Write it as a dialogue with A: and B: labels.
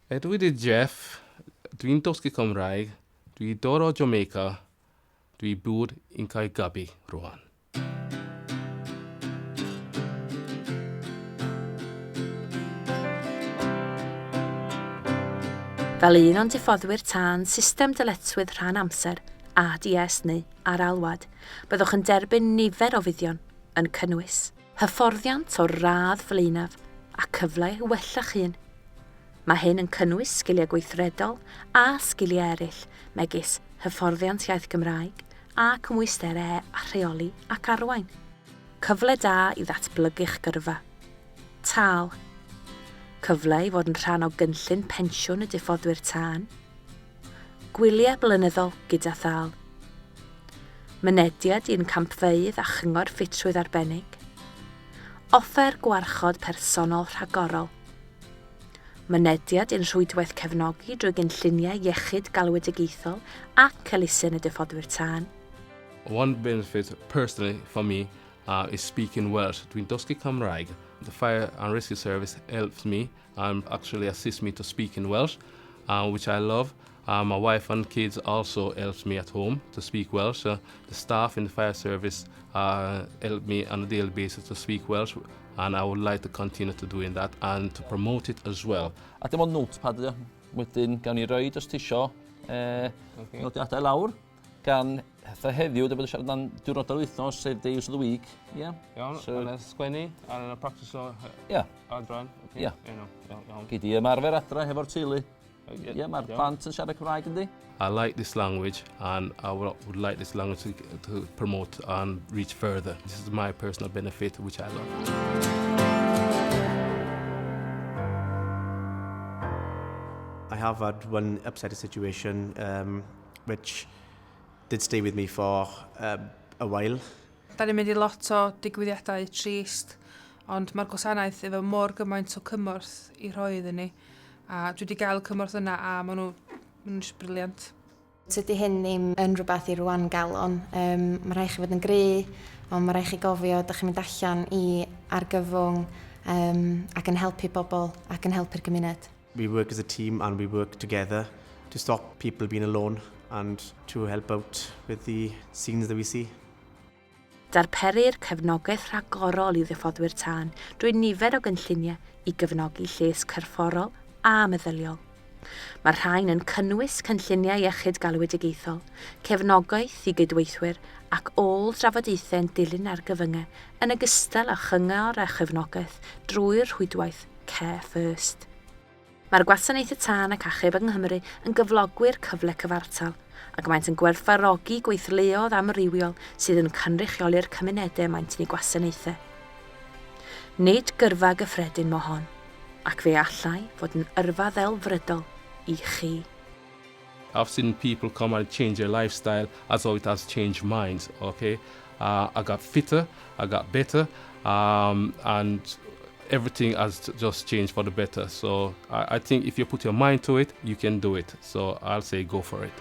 A: Dwi 'di Jeff, dwi'n dysgu Cymraeg, dwi dod o Jamaica, dwi bwyd yn Caergybi rwan.
B: Fel un o'n diffoddwyr tân system dyletswydd rhan amser, ADS neu ar alwad, byddwch yn derbyn nifer o fuddion, yn cynnwys. Hyfforddiant o'r radd flaenaf a cyfle i wella'ch hun. Mae hyn yn cynnwys sgiliau gweithredol a sgiliau eraill megis hyfforddiant iaith Gymraeg a cymwysterau rheoli ac arwain. Cyfle da i ddatblygu'ch gyrfa. Tâl. Cyfle i fod yn rhan o gynllun pensiwn y diffoddwyr tân. Gwyliau blynyddol gyda thâl. Mynediad i'n campfeydd a chyngor ffitrwydd arbennig. Offer gwarchod personol rhagorol. Mynediad i'n rhwydwaith cefnogi drwy gynlluniau iechyd galwedigaethol ac elusen y diffoddwyr tân.
A: One benefit personally for me is speaking Welsh. Dwi'n dysgu Cymraeg. The Fire and Rescue Service helps me and actually assists me to speak in Welsh, which I love. My wife and kids also helps me at home to speak Welsh. The staff in the fire service help me on a daily basis to speak Welsh and I would like to continue to doing that and to promote it as well.
C: A dim ond notepad ydi o. Wedyn gawn ni roid os ti isio okay. nodiadau lawr. Gan fatha heddiw, dwi'n bod yn siarad am diwrnod yr wythnos, sef days of the week. Ie. Yeah.
A: Iawn, so, yna sgwennu, a yna practice o
C: yeah.
A: adran.
C: Ie. Yeah. Iawn. Gei di ymarfer adra hefo'r teulu. Ie, yeah, mae'r plant yn siarad Cymraeg yndi?
A: I like this language and I would like this language to promote and reach further. This is my personal benefit, which I love.
D: I have had one upsetting situation which did stay with me for a while.
E: Da ni'n mynd i lot o digwyddiadau trist, ond mae'r gwasanaeth efo mor gymaint o cymorth i rhoi iddyn ni. A dwi wedi gael y cymorth yna a maen nhw, maen nhw'n just brilliant.
F: Tydi hyn ddim yn rhywbeth i rwan galon. Mae rhaid chi fod yn gry, ond mae rhaid chi gofio, dych chi'n mynd allan i argyfwng ac yn helpu bobl ac yn helpu'r gymuned.
D: We work as a team and we work together to stop people being alone and to help out with the scenes that we see.
B: Darperir cefnogaeth rhagorol i ddiffoddwyr tân drwy nifer o gynlluniau i gefnogi lles corfforol a meddyliol. Mae'r rhain yn cynnwys cynlluniau iechyd galwedigaethol, cefnogaeth i gydweithwyr ac ôl-drafodaethau'n dilyn argyfyngau, yn ogystal â chyngor a chefnogaeth drwy'r rhwydwaith Care First. Mae'r Gwasanaethau Tân ac Achub yng Nghymru yn gyflogwyr cyfle cyfartal, ac maent yn gwerthfawrogi gweithleoedd amrywiol sydd yn cynrychioli'r cymunedau maent yn eu gwasanaethau. Nid gyrfa gyffredin mo hon, ac fe allai fod yn yrfa ddelfrydol i chi.
A: I've seen people come and change their lifestyle as how it has changed mine, okay? I got fitter, I got better, and everything has just changed for the better. So I think if you put your mind to it, you can do it. So I'll say go for it.